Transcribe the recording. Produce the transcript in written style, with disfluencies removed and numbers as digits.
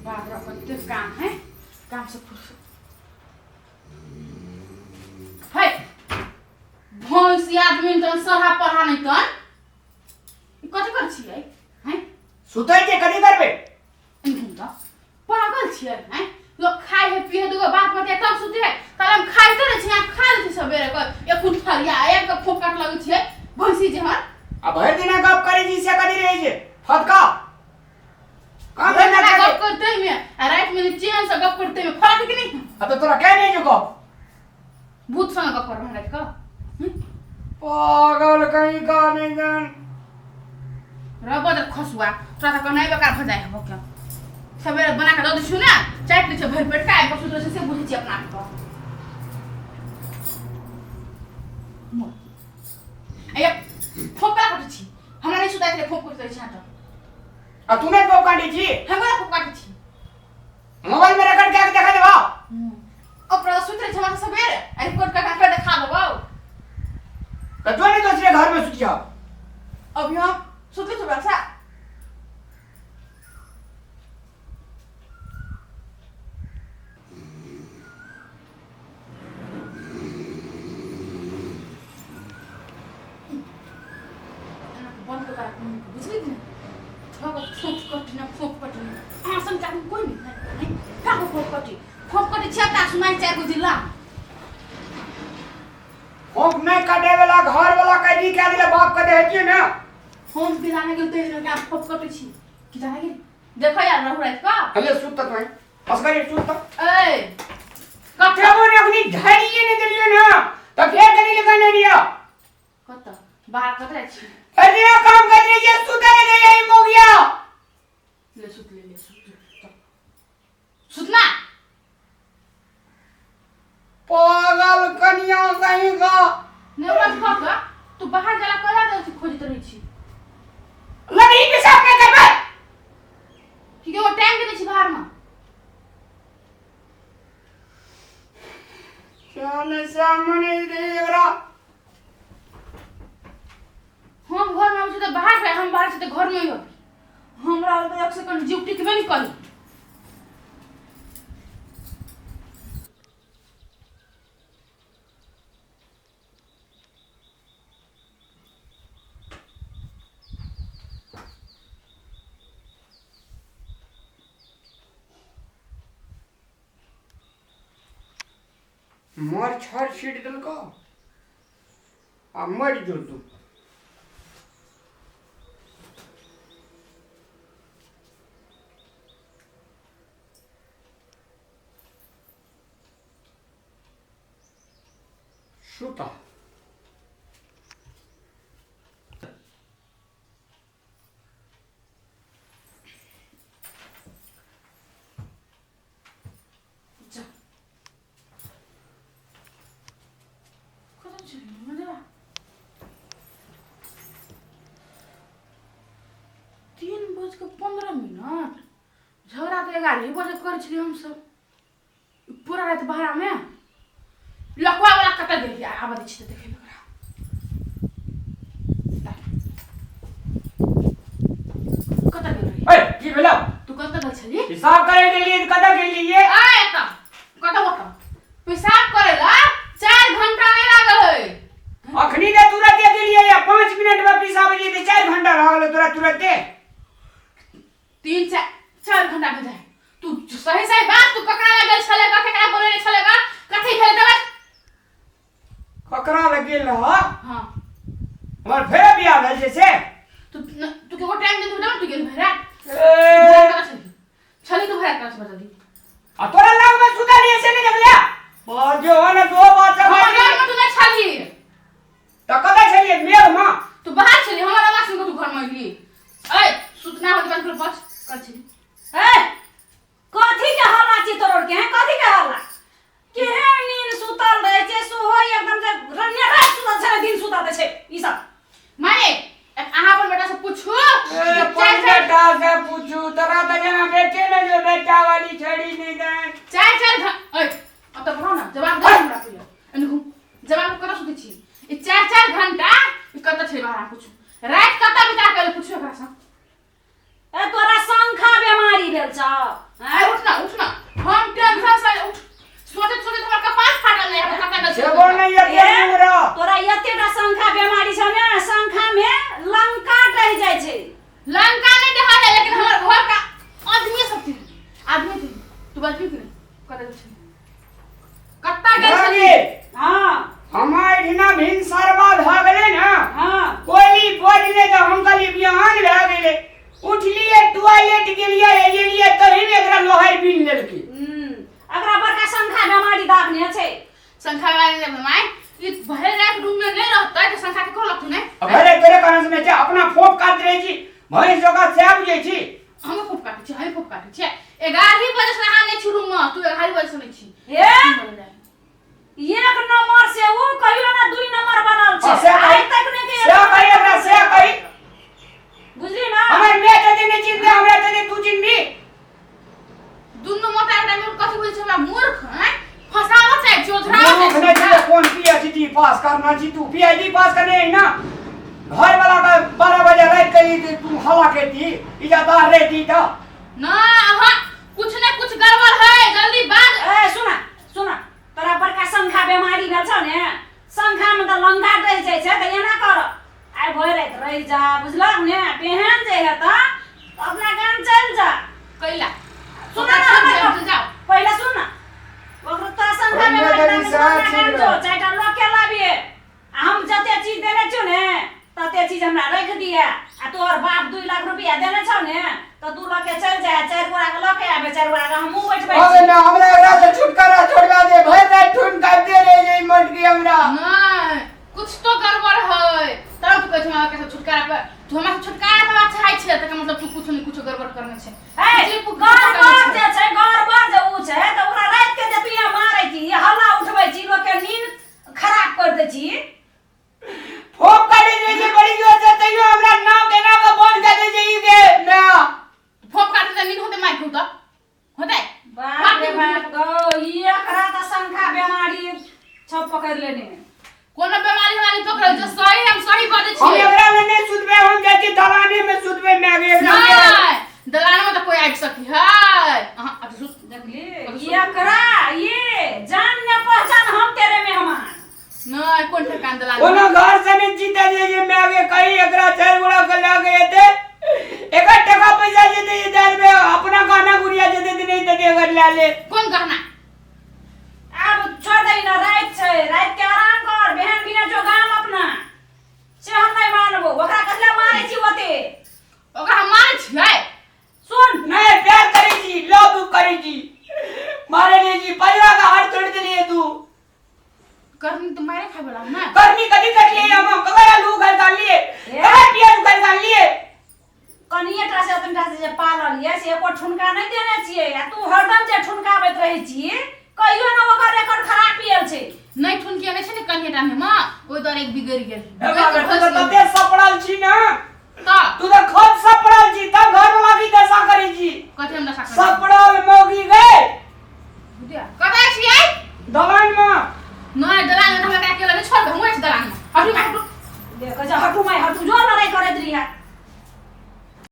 बाप रे कते काम है काम से फुर्सत है भैंसी आदमी तन सढ़ा पढ़ा नहीं तन ई कथी कर छियै हैं सुतै छै कथी करबै एने घूम तऽ पागल छियै हैं लोग खाइ है पिए दूगो बात बतिया तब सुते है तब हम खाइते रहै छी अहाँ खा लै छी सबेरे के एक कुन फरिया एक के फोक काट लगै छियै भैंसी जेहन आ भरि दिना गप करै छी से कथी रहै छै फदका काम धंधा गप करे करते में आ रात में चैन से गप करते में फर्क है कि नहीं आ तो तोरा के नहीं जो गप भूत संग गप करबे रात के हम्म? पागल कहीं का नहीं जान रबर दर खसुआ तोरा तऽ कहनाइ बेकार भऽ जाइ हबो क्यों सवेरे बना के दऽ दै छियौ ने चाटि लै छियौ भरि पेट का आबि कऽ सुति रहै छै से बुझै छियै अपना आपके अया फोपा कटै छी हमरा नहि सुताइ छलै फोप कटै छी तऽ आ तू नहीं फोप काटी छी हमरा फोप काटै छी मोबाइल में रिकॉर्ड क्या के देखा देबा ओकरा सुति रहै छै हमरा सवेरे आ रिकॉर्ड कऽ के देखा देबौ तो जो नहीं दूसरे घर में सुतिया अभी हम सुतले छौ बच्चा बंद कर बुझली कि नहीं फोप कटी ना फोप कटी अहाँ सन के आदमी कोइ नहीं नहीं का फोप कटी फोप कटी छिया ता सुनाई चार गो जिला फोप नहीं काटे वाला घर वाला कैदी क्या दिला बाप के दे छियै ना हम के जाने गेल ते ना फोप कटी छी की जाने गेल देखो यार रहु रात का हले सुत तक नहीं असगरे सुत तक ए कत कते ने अपनी झाड़िए नहीं दिलियो ना तो फिर कनी लगाने दिया कत बाहर कत जाइ छी अरे काम कर रही है सुते नहीं गई है मोगिया ले सुत ले ले सुत ले, चल। सुतना पागल कनिया सही का नहीं ओकरा से कह तू बाहर जाला कला दे छी खोजैत रहै छी लड़ी पेशाब नहीं करबे ठीक है वो टाइम दे दै छी बाहर में चल सामने दे एकरा हम घर में आबै छी तऽ बाहर से हम बाहर छी तऽ घर में अइहो हमरा तऽ एक सेकंड जीव टिकबे नहि करी मर छर छीट देलको आ मर जो तू सुता जा कतऽ छै मजरा 3:15 झगड़ा तऽ 11 बजे करै छलियै हमसब पूरा राति भाड़ामे लकुआ वाला कतऽ गेलियै आबऽ दै छी तऽ देखेबै ओकरा कतऽ गेल रही ए की भेलो तू कतऽ गेल छली हिसाब करे गेलियै तऽ कतऽ गेलियै आ एतऽ कतऽ ओतऽ पेशाब करे ला 4 घंटा नहीं लागल है अखनी ते तुरंते गेलियै या 5 मिनट में पेशाब एलियै तऽ 4 घंटा भऽ गेलै तोरा तुरंते 3 4 घंटा भऽ जाए तू सही सही बात तू ककरा लगल छले का ककरा बोले छले का कथी भेल तब ककरा लग गेल रह हां हमर फेर बियाह भेल छै से तू तू के टाइम दे तू ना तू गेल भरा ए, छली तू भरा कर बता दी आ तोरा लग में सुतल रहियै से नहि देखलियै बाजो ने दो बात सब हमर घर में तू नहीं छली तऽ कतऽ छलियै मेघ में तू बाहर छली हमर आवाज सुन के तू घर में अइली ए सुतना होत बंद कर बच कर छली ए कथी के हल्ला छी तोर के हैं कथी के हल्ला केहन नींद सुतल रहे छै सोहो एकदम से रनिया रात सुतल छै दिन सुतल छै ई सब माने अहाँ अपन बेटा से पूछू ए, अपन बेटा से पूछू तोरा तऽ जेना बेटे ने जो बेटा वाली छड़ी नहीं दे चार चार घंटा ए अब तो बताओ ना जवाब दे हमरा पहिले एने घूम जवाब कतऽ सुतै छी ई चार चार घंटा ई कतऽ छै बाहर पूछू राति कतऽ बिता के पूछू एकरा से ए तोरा शंखा बेमारी भेल छौ हैं? राति गेलियै एलियै तही में एकरा लोहार बीन लेलकी। एकरा बड़का शंखा बेमारी दाबने छै। शंखा बेमारी नहि माय, ई भरि राति रूम में नहि रहतै तऽ शंखा के कहलक तू नहि? भरे तोरे कहने से नहि छै, अपना फोप काट रहै छी भैंस जकाँ सएह बुझै छी। हम फोप काटै छी, हम फोप काटै छियै। 11 बजे से अहाँ नहि छी रूम में, तू 11 बजे से नहि छी। हे एक नंबर से ऊ कहियो ना 2 नंबर बनल छै। से आइ तक नहि के से कही एकरा, से कही। बुझली ना? हमर मैं तते नहि चिन्हते, हमरा तते तू चिन्हबी। दुनू मोटा मोटा में कथी बुझै छै हमरा मूर्ख हैं? फसावत चाहे छी, ओझरावत मूर्ख चाहे नहि छी। छी, कोन पीएचडी पास करना छी तू? पीएचडी पास करने है ना घर वाला का 12 बजे रात के ई तू हल्ला करती इजादार रहती तो ना अहाँ कुछ ने कुछ गड़बड़ है, जल्दी बाज। ए सुना सुना, तोरा बड़का शंखा बेमारी भेल छौ ने, शंखा में तऽ लंगा रहि जाइ छै, तऽ एना कर आइ भरि राति रहि जा, बुझलक ने? बेहन जे हेतऽ तऽ अपना गाम चलि जा। कैला? सुन ना हमर गप। जाओ। पहिले सुन ना, ओकरो तोरा शंखा ओहिमे बेमारी तऽ दाबने विषाद अपना गाम छी जो, रे। चारिटा लऽ के लाबिहे आ हम जते चीज देने छियौ ने तते चीज हमरा राखि दिहे, आ तोहर बाप 2 लाख रुपया देने छौ ने तऽ तू लऽ के चलि जा, 4 गोरा के लऽ के आबे, 4 गोरा के हमहूँ बैठबै अबे छी। ना हमरा एकरा से छुटकारा छोड़वा दे, भरि राति ठुन काटते रह जाई मटकी हमरा। नहीं कुछ तो गड़बड़ है, तब तू कहै छै हमरा के छुटकारा पर, तू हमरा से छुटकारा पाबा चाहै छै तऽ मतलब तू कुछ ने कुछ गड़बड़ करने छै। ए, जे कुछ गड़बड़ करने छै। जे छै, गड़बड़ जे ऊ छै तऽ ओकरा राति के जे तू यहाँ मारै छी, हल्ला उठबै छी, लोक के नींद खराब कर दै छी। फोप काटै छै जे बड़ी जोर से, तैयो हमरा नाव केना के बंद कर दै छै ई के ना। फोप काटते तऽ नींद होतै माइक होतै होतै। बाप रे बाप गौ, ई एकरा तऽ शंखा बेमारी छौ पकड़ि लेने। कोनो बेमारी हमरा नहि पकड़ल छै, सही हम सही बाजै हम छियै। एकरा में नहीं सुतबै, हम जाइ छी दलाने में सुतबै माय गे, एकरा में। नहीं दलान में तऽ कोई आबि सकी है। अहाँ अच्छा सुत। देखली एकरा, ये जान ने पहचान हम तेरे मेहमान। नहीं कोन ठेकान दलान कोनो घर से नहीं जीते जे जे माय गे, कहीं एकरा 4 गोड़ा के लऽ के एतै, एकर टका पैसा जेतै जे दए देबै, अपना गहना गुड़िया जेतै तऽ नहि देतै अगर लए ले। कोन गहना? आब छोड़ दही ना, राति छै, राति के आराम कर, बहन बिना जो गाम अपना से हम नहीं मानबो। ओकरा कथला मारै छी ओते? ओकरा हम मारै छियै? सुन नहीं प्यार करै छी, लव करै छी, मारे नहीं छी, पजरा का हाथ तोड़ देलिए तू। करनी तो मारे खाय वाला ना। करनी कभी कर लिए हम, ककर आलू उखाड़ काट लिए, ककर प्याज उखाड़ काट लिए। कनिए टा से अतन टा से जे पालल ये से एको ठुनका नहि देने छियै, आ तू हरदम जे ठुनकाबैत रहै छी, कहियो ने ओकर रिकॉर्ड खराब पियल छै। नहि ठुनकी आनै छै ने कनिए टा में माँ, ओहि दुआरे एक बिगड़ि गेल। ए बाबा, तू तऽ तते सपड़ल छी ना, तऽ तू तऽ खुद सपड़ल छी, तब घर वाला की दशा करै छी? कथी हम दशा करै छी? सपड़ल मौगी गे।